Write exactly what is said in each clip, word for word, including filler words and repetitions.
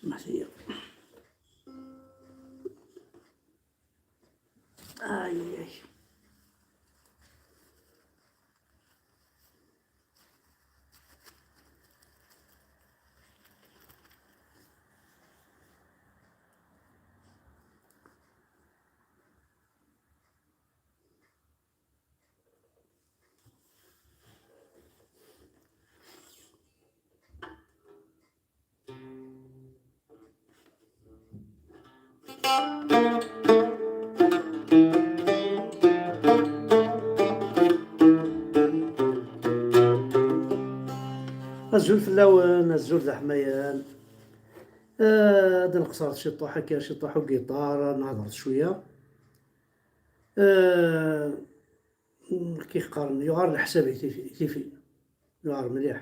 Merci. Aïe, aïe, aïe. Azul fell-awen, azul d aḥmayan. Eh, ad nqeṣṣer ciṭuḥ akka, ciṭuḥ ugiṭar, ad nehḍer cwiya. Eh, kif qqaren, yuɣal leḥsab i tifi-, i tifin. Yuɣal mliḥ.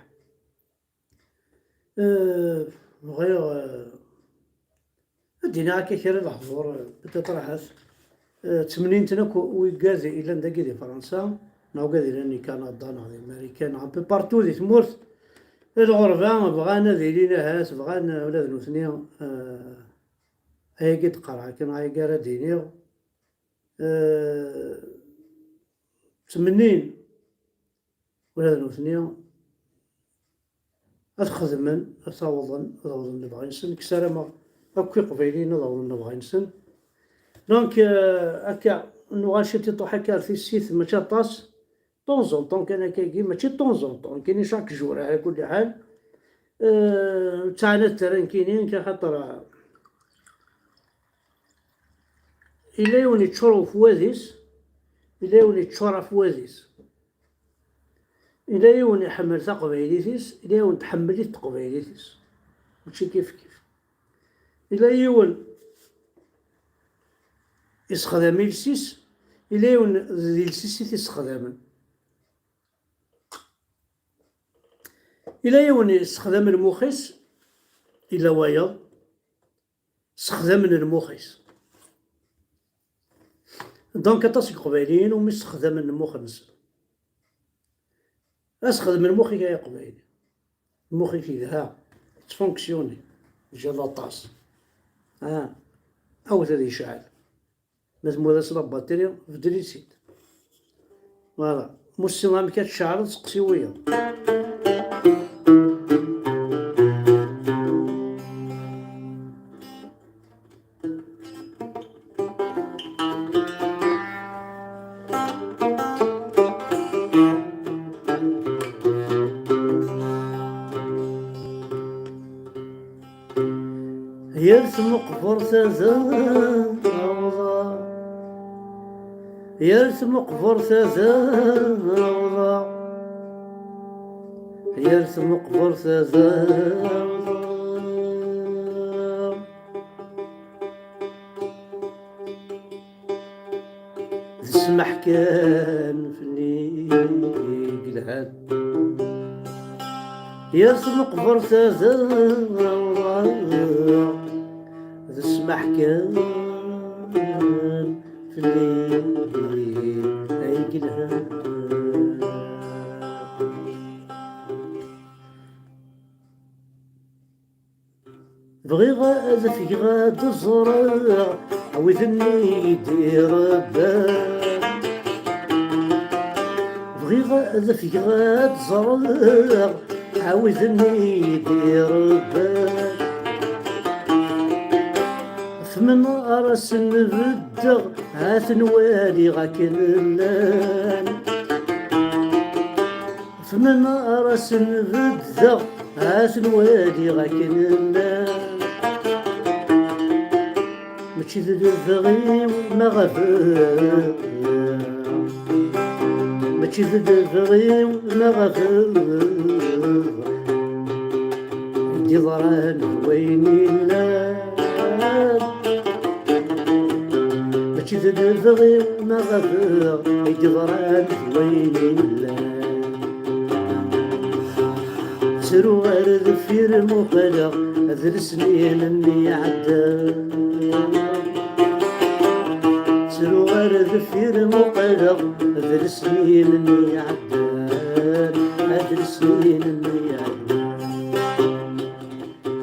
Eh, bɣiɣ, eh, ad d-iniɣ akka kra lehdur, eh, peut-être ahat, eh, ttmennin-ten akk wigad yellan dagi di Fransa, neɣ wigad yellan di Kanada, neɣ di Marikan, neɣ un peu partout di tmurt, lɣerba, bɣan ad ilin ahat, bɣan, eh, ula d nutni, eh, ayagi d-qqareɣ akken, ayagi ara d-iniɣ, eh, ttmennin ula d nutni ad xedmen, ad awḍen, ad awḍen lebɣi-nsen, nekk ssarameɣ akk Iqbayliyen ad awḍen lebɣi-nsen. Donc, euh, akka, nuɣal ciṭuḥ akka ar tissit, mačči aṭas, de temps en temps kan akkagi, mačči de temps en temps, nekkini chaque jour, ala kulli ḥal. Euh, ttɛanat terra nekkini, axaṭer, euh, yella yiwen yeččur ɣef wad-is, yella yiwen yeččur ɣef wad-is. Yella yiwen iḥemmel taqbaylit-is, yella yiwen tḥemmel-it teqbaylit-is. Mačči kif kif. Yella yiwen yessexdam iles-is, yella yiwen d iles-is i t-issexdamen. Yella yiwen yessexdam lmux-is, yella wayeḍ ssexdamen lmux-is. Donc, aṭas n Iqbayliyen umi ssexdamen lmux-nsen. Ad sxedmen lmux-ik ay Aqbayli. Lmux-ik yelha, yettfunksyuni, yejja aṭas. Ah, awet ad yecɛel. Ma temmud-as la batterie, beddel-itt-id. Voilà. Ma ur tessineḍ amek ad tceɛleḍ, seqsi wiyaḍ. Yal tmeqbert ad awḍeɣ, yal tmeqbert ad awḍeɣ, yal tmeqbert ad awḍeɣ. D ssmaḥ kan fell-i i yelhan. Yal tmeqbert ad awḍeɣ, d ssmaḥ kan fell-i ay yelhan. Bɣiɣ ad afgeɣ ad ẓreɣ wid-nni i d-irebban. Bɣiɣ ad afgeɣ ad ẓreɣ wid-nni i d-irebban. F mennaṛ asen-beddeɣ, ad ten-waliɣ akken llan. F mennaṛ asen-beddeɣ, ad ten-waliɣ akken llan. Mačči d lebɣi-w ma ɣabeɣ, mačči d lebɣi-w ma ɣabeɣ, i d-iḍran d wayen illan. Mačči d lebɣi-w ma ɣabeɣ, i d-iḍran d wayen illan. Ttruɣ ar deffir muqleɣ adlis-nni iɛeddan. Ttruɣ ar deffir muqleɣ adlis-nni iɛeddan. Adlis-nni iɛeddan.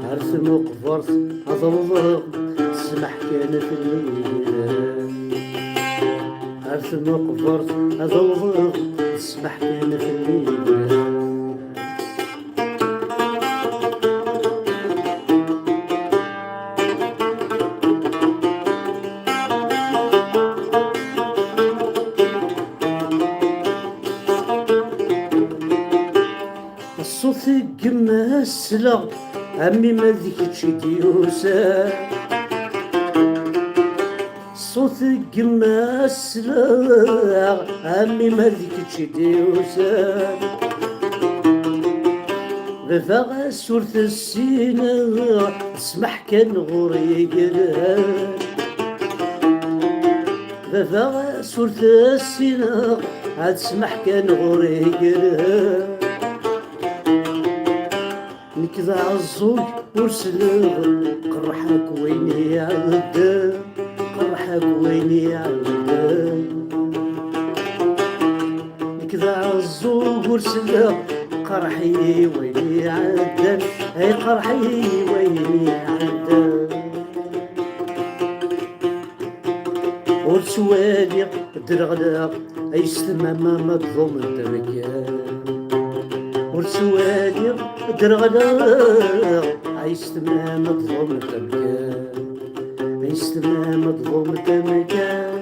Ar tmuqbeṛt Ad awḍeɣ, ssmaḥ kan fell-i. Ar tmeqbert ad awḍeɣ, ssmaḥ kan fell-i. Ṣṣut n gma sleɣ, a mmi ma d kečč i d-yusan. Ṣṣut n gma sleɣ, a mmi ma d kečč i d-yusan. Baba ɣas ur tessineɣ, ssmaḥ kan ɣur-i yelhan. Baba ɣas ur tessineɣ, ad ssmaḥ kan ɣur-i yelhan. Nekk d aɛeẓẓug ur sleɣ, qerreḥ akk wayen iɛeddan, qerreḥ akk wayen iɛeddan. Nekk d aɛeẓẓug ur sleɣ, qerreḥ-iyi wayen iɛeddan, ay qerreḥ-iyi wayen iɛeddan. Ur ttwaliɣ ddreɣleɣ, ay s tmama ma tḍument amkan. Ur ttwaliɣ ddreɣleɣ, ay s tmama ma tḍument amkan. Ay s tmama ma tḍument amkan.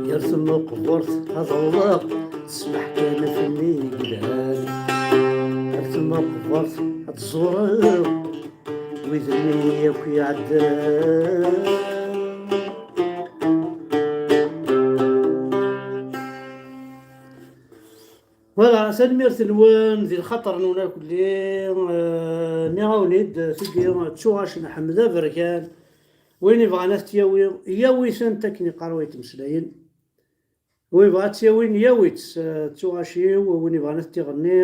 Yar tmeqbert ad awḍeɣ, ssmaḥ kan fell-i yelhan. Yar tmeqbert ad tẓureɣ wid-nni akk iɛeddan. Voilà, tanemmirt-nwen di lxaṭer-nwen akk-, eh, nniɣ-awen-id, tigi d Tuɣac n Ḥmed Aberkan. Win ibɣan ad t-yawi, yawi-tent akken iqqar wayt imeslayen. Win ibɣa ad tt-yawin, yawi-tt, eh, d tuɣac-iw, win ibɣan ad t-iɣenni,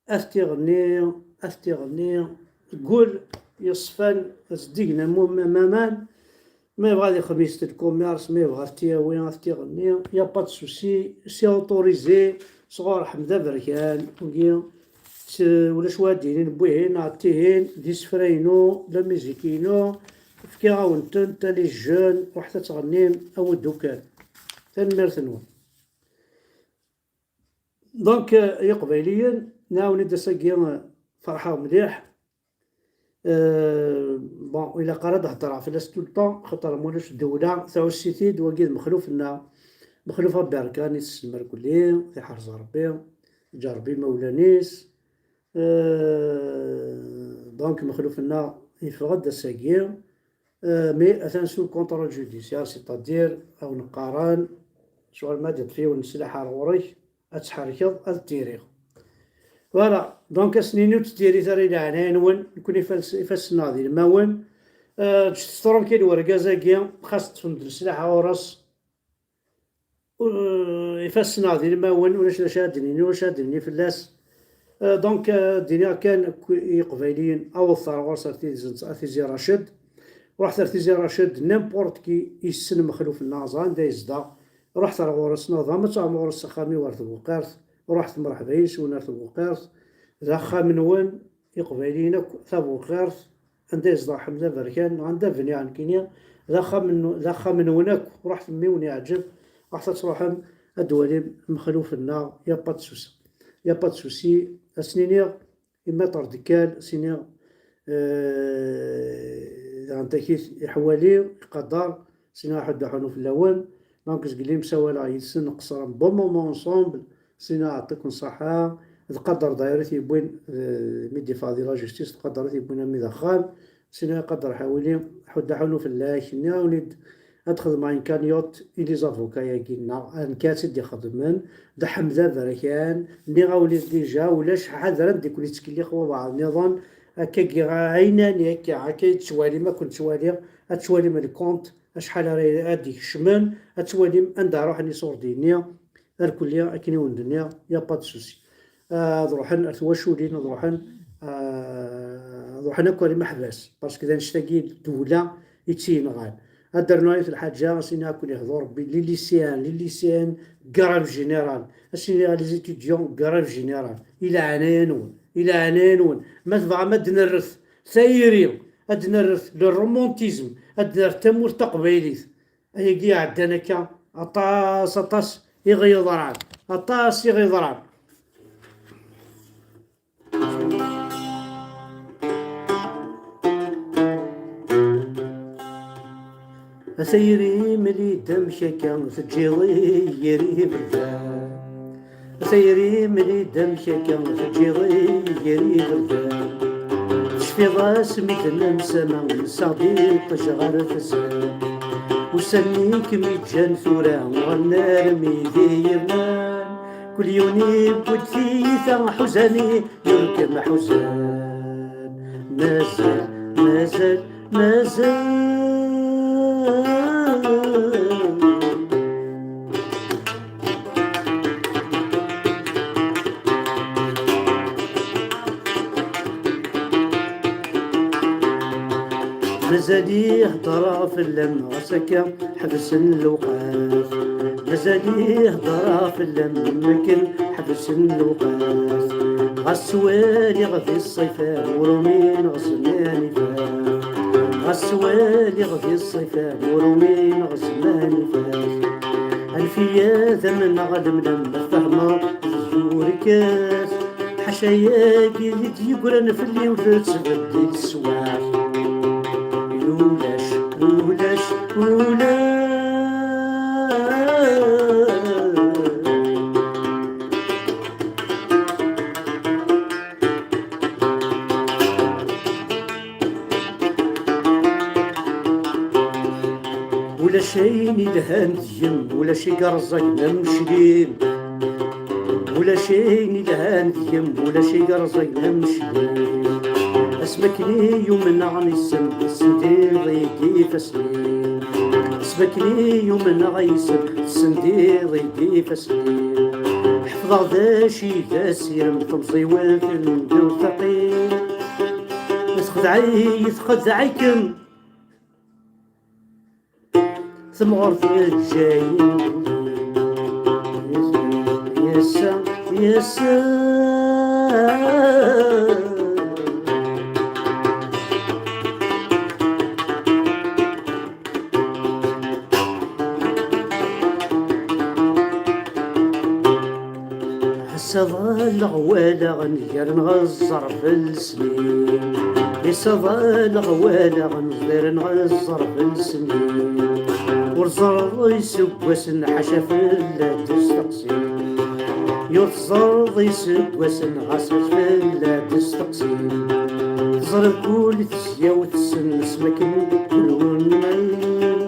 ad t-iɣenni, ad t-iɣenni, deg wul yeṣfan, zeddigen am, am aman. Ma yebɣa ad ixdem yis-s lkumirs, ma yebɣa ad t-yawi, ad t-iɣenni, y a pas de souci, c'est autorisé, sɣur Ḥmed Aberkan, wigi, s-, ulac wa ad d-yinin wwihin neɣ tihin, d isefra-inu, d la musique-inu, fkiɣ-awen-tent, a les jeunes, ruḥet ad tɣennim, awi-d ukan. Tanemmirt-nwen. Donc, euh, Iqbayliyen, nɛawen-id ass-agi, euh, ferḥeɣ mliḥ. Euh, bon, ilaq ara d-heddreɣ fell-as tout le temps, xaṭer ma ulac ddewla, tɛuss-it-id, wagi d Mexluf-nneɣ, Mexluf Aberkan, i tessen mrekli, tiḥrez Rebbi, iǧǧa Rebbi imawlan-is. Euh, donc, Mexluf-nneɣ yeffeɣ-d ass-agi. Euh, mais atan sous le contrôle judiciaire, c'est-à-dire, awen qqaren, ccɣel ma d-iṭṭef yiwen n sslaḥ ar ɣur-k, ad tḥerkeḍ, ad t-iriɣ. Voilà, donc ad s-nini ur ttdirit ara i leɛnaya-nwen, nekkni ifas-, ifassen-nneɣ d ilmawen. Euh, ǧǧet-t tranquille wergaz-agi, xas ṭṭfen-d leslaḥ ɣur-s. Ur-, ifassen-a d ilmawen, ulac d acu ara d-nini, ulac ara d-nini fell-as. Euh, donc, euh, d-iniɣ kan akk i Iqbayliyen, awḍet ar ɣur-s ar Tizi, ar Tizi Raced. Ruḥet ar Tizi Raced, n'importe qui yessen Mexluf-nneɣ, ẓer anda yezdeɣ. Ruḥet ar ɣur-s, neɣ d ama ad tɛum ɣur-s s axxam-iw ar Tbuqirt. Ruḥet, mreḥba yes-wen ar Tbuqirt. D axxam-nwen, Iqbayliyen akk, Tabuqirt. Anda yezdeɣ Ḥmed Aberkan, neɣ anda bniɣ nekkini, d axxam n-, d axxam-nwen akk, ruḥet mi wen-iɛǧeb, ruḥet ad truḥem ad d-twalim Mexluf-nneɣ, y a pas de souci. Y a pas de souci, ad sen-iniɣ, i Maître Dekkal, ad s-iniɣ, euh, daɣen takit iḥwali, iqader, ad s-iniɣ aḥuddu aḥunu fell-awen, donc zgelli msawaleɣ yid-sen, nqeṣṣer un bon moment ensemble, Sina, yeɛṭikum ṣṣeḥḥa. D Qader daɣ i t-yewwin, eh, mi d-yeffeɣ di la justice, d Qader i t-yewwin armi d axxam. Sina, a Qader Ḥawili, ḥudd aḥunu fell-ak. Nniɣ-awen-id ad xedmeɣ une cagnotte i les avocats-agi-nneɣ. Nekk ad tt-id-ixedmen. D Ḥemd Aberkan. Nniɣ-awen-id déjà, ulac ḥader ad ken-yettkellix wabɛaḍ nniḍen. Akkagi, ɛinani akka, akka i tettwalim, ad ken-ttwaliɣ, ad twalim lkunt, acḥal ara, ad d-ikecmen, ad twalim anda ruḥen iṣurdiyen-nni. Irkelli, akken i wen-d-nniɣ, y a pas de souci. Ah, ad ruḥen ar twaculin, ad ruḥen, ah, ad ruḥen akk ar imeḥbas, parce que d annect-agi d ddewla i tt-yenɣan. Ad d-rnuɣ yiwet lḥaǧa, as-iniɣ ad ken-ihdu Rebbi, les lycéens, les lycéennes, grève générale. As-iniɣ les étudiants, grève générale. I leɛnaya-nwen, i leɛnaya-nwen. Ma tebɣam ad d-nerret tayri, ad d-nerret le romantisme, ad d-nerret tamurt taqbaylit. Ayagi iɛeddan akka, aṭas, aṭas i ɣ-yeḍran, aṭas i ɣ-yeḍran. A tayri, mel-iyi-d amek akka teǧǧiḍ-iyi gar iberdan. A tayri, mel-iyi-d amek akka teǧǧiḍ-iyi gar iberdan. Tecfiḍ asmi d-nemsama, nessaɣ-d iṭij ɣer tazan. Ussan-nni kem-iǧǧan tura, uɣalen armi d iyi-rnan. Kul yiwen yewwi-d tiyita, ḥuzan-iyi, yurkem ḥuzan. Mazal, mazal, mazal. Mazal-iyi heddreɣ fell-am, ɣas akka ḥebsen lewqat. Mazal-iyi heddreɣ fell-am, akken ḥebsen lewqat. Ɣas ttwaliɣ di ṣṣifa, ur umineɣ zzman ifat. Ɣas ttwaliɣ di ṣṣifa, ur umineɣ zzman ifat. Anef-iyi ad amneɣ lemlem, ma tfehmeḍ d yurkas. Ḥaca-yagi i d-yeggran fell-i, ur tettbeddil sswaḥ. Ulac, ulac, ulac. Ulac ayen ilhan deg-m, ulac i yerẓagen am uclim. Ulac ayen ilhan deg-m, ulac i yerẓagen am uclim. Asmi akken i yumneɣ yes-m, tessendiḍ-iyi-d ifassen-im. Asmi akken i yumneɣ yes-m, tessendiḍ-iyi-d ifassen-im. Ḥefḍeɣ d acu i d asirem, temẓiwelt n dewtaqi. Texdeɛ-iyi, txeddeɛ-ikem. Temɣer teǧǧa-yi. Yes, yes, yes. Ass-a ḍalleɣ walaɣ ngaren ɣer ẓẓerf n lesnin. Ass-a ḍalleɣ walaɣ ngaren ɣer ẓẓerf n lesnin. Ur ẓerreḍ iseggasen ḥaca fell-ak d-steqsin. Ur teẓẓerreḍ iseggasen ɣas fell-ak d-steqsin. Teẓriḍ kul tezyawt tessen asmakken n lwennayen.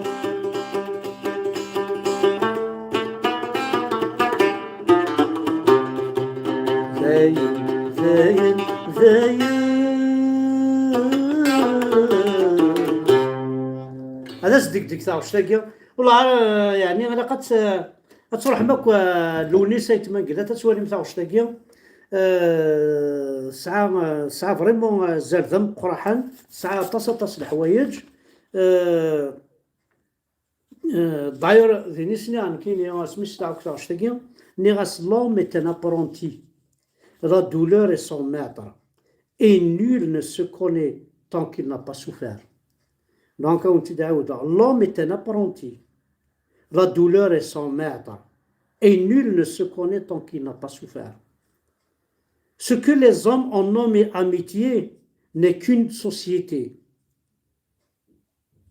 Dayen, dayen, dayen. Ad as-degdeg taɣect-agi. Wellah, eh, yeɛni, ilaq ad tt-, ad truḥem akk, eh, Lewnis Ayt Mengellat, ad twalim taɣect-agi. Eh, tesɛa, eh, tesɛa vraiment, eh, azal d ameqqraḥen, tesɛa aṭas, aṭas n leḥwayeǧ. Eh, Eh, d'ailleurs, din i s-nniɣ nekkini, asmi s-sliɣ akk taɣect-agi, nniɣ-as: l'homme est un apprenti. La douleur est son maître. Et nul ne se connaît tant qu'il n'a pas souffert. Donc, ad wen-tt-id-ɛawdeɣ. L'homme est un apprenti. La douleur est son maître. Et nul ne se connaît tant qu'il n'a pas souffert. Ce que les hommes ont nommé amitié n'est qu'une société,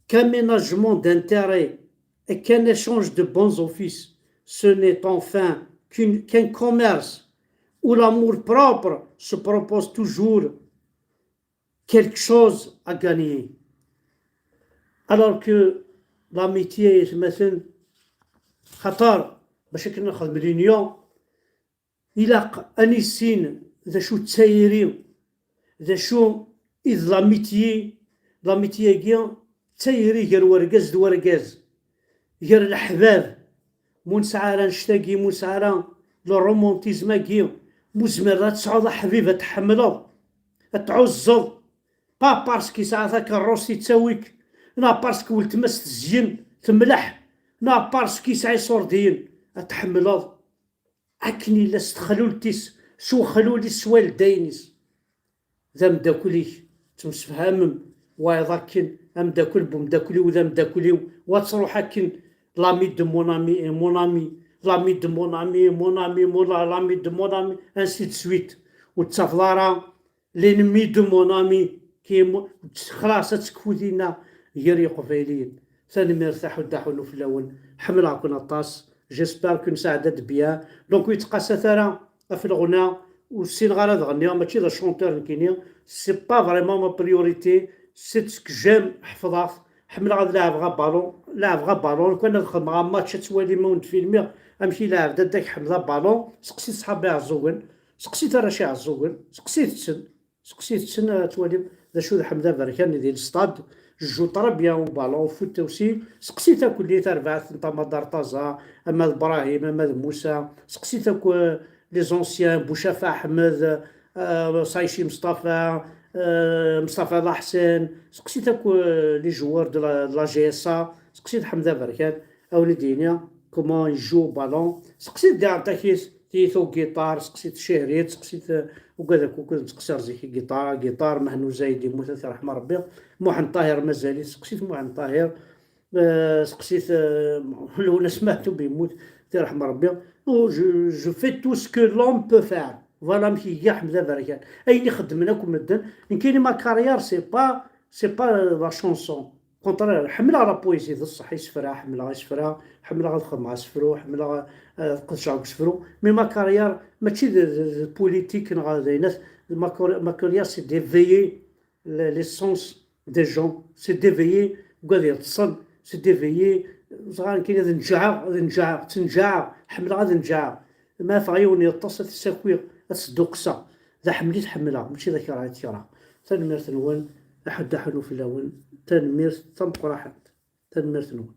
qu'un ménagement d'intérêts et qu'un échange de bons offices. Ce n'est enfin qu'une, qu'un commerce où l'amour propre se propose toujours quelque chose à gagner. Alors que l'amitié, مثلا, خاطر باش كنا نخدم l'union, ilaq ad nissin d acu d tayri, d acu i d l'amitié. L'amitié-agi d tayri gar urgaz d urgaz, gar leḥbab. Ma ur nesɛi ara annect-agi, ma ur nesɛi ara le romantisme-agi, ma ur tezmireḍ ad tesɛuḍ aḥbib ad tḥemmleḍ, ad tɛuzzeḍ, pas parce que yesɛa takeṛṛust yettawi-k, Neɣ parce que weltma-s tezyen, temleḥ, neɣ parce que yesɛa iṣurdiyen, ad tḥemmleḍ akken yella s texlult-is, s wexlul-is, s waldayen-is. D ameddakel-ik, ttemsefhamem, wayeḍ akken, ameddakel n umeddakel-iw d ameddakel-iw, wa ad truḥ akken, l'ami de mon ami et mon ami, l'ami de mon ami et mon ami, mon la-, l'ami de mon ami, ainsi de suite. Ur tettafeḍ ara l'ennemi de mon ami, qui est mo-, xlaṣ, ad tekfu dinna gar Yiqbayliyen. Tanemmirt, aḥuddu aḥunnu fell-awen. Ḥemmleɣ-ken aṭas. J'espère que nesɛedda-d bien. Donc, ur yettqasat ara ɣef leɣna, ur ssineɣ ara ad ɣenniɣ, mačči d achanteur nekkini. C'est pas vraiment ma priorité. C'est ce que j'aime, ḥeffḍeɣ-t. Ḥemmleɣ ad leɛbeɣ abalun, leɛbeɣ abalun. Lukan ad xedmeɣ amatch, ad twalim, ad wen-d-filmiɣ amek i leɛb dadda-k Ḥmed abalun. Seqsit ṣṣḥab Iɛeẓẓugen, seqsit arrac Iɛeẓẓugen, seqsit-ten. Seqsit-ten, ad twalim d acu d Ḥmed Aberkan di l'stade. Joue très bien au ballon, au foot aussi. Seqsit akk-nni tarbaɛt n Tamaḍar Taẓa, ama d Brahim, ama d Musa. Seqsit akk, euh, les anciens, Bouchaf Ahmed, euh, Saïchi Mustafa, euh, Mustafa Laḥsen. Seqsit akk, euh, les joueurs de la, de la G S A. Seqsit Ḥmed Aberkan, ad wen-d-yini comment il joue au ballon. Seqsit Diɛer Takit, tiyita ugiṭar, seqsit Cihrit, seqsit, uh, ugad akk ukud nettqeṣṣir zik agiṭar, agiṭar, Mehnu Zayed yemmut, ad t-yerḥem Rebbi. Muḥend Ṭahir mazal-it, seqsit Muḥend Ṭahir. Uh, seqsit, uh, Lwennas Meɛtub yemmut, ad t-yerḥem Rebbi. Oh, je, je fais tout ce que l'homme peut faire. Voilà amek iga Ḥmed Aberkan. Ayen i xeddmen akk medden, nekkini ma carrière, c'est pas, c'est pas la chanson. Contraire, ḥemmleɣ la poésie, d ṣṣeḥ, isefra, ḥemmleɣ isefra, ḥemmleɣ ad xedmeɣ asefru, ḥemmleɣ ad qedceɣ deg usefru. Mais ma carrière, mačči d, d, d politique neɣ d ayen, ma car-, ma carrière, c'est d'éveiller le-, les sens des gens, c'est d'éveiller, ugad yeṭṭsen, c'est d'éveiller, ẓran kan ad nǧeɛeɣ, ad nǧeɛeɣ, ttenǧeɛeɣ, ḥemmleɣ ad nǧeɛeɣ. Ma afeɣ yiwen yeṭṭes, ad t-ssakiɣ, ad t-sduqseɣ. D aḥemmel i t-ḥemmleɣ, mačči d akerh i t-kerheɣ. Tanemmirt-nwen, aḥuddu aḥunnu fell-awen. Tanemmirt tameqqraḥant. Tanemmirt-nwen.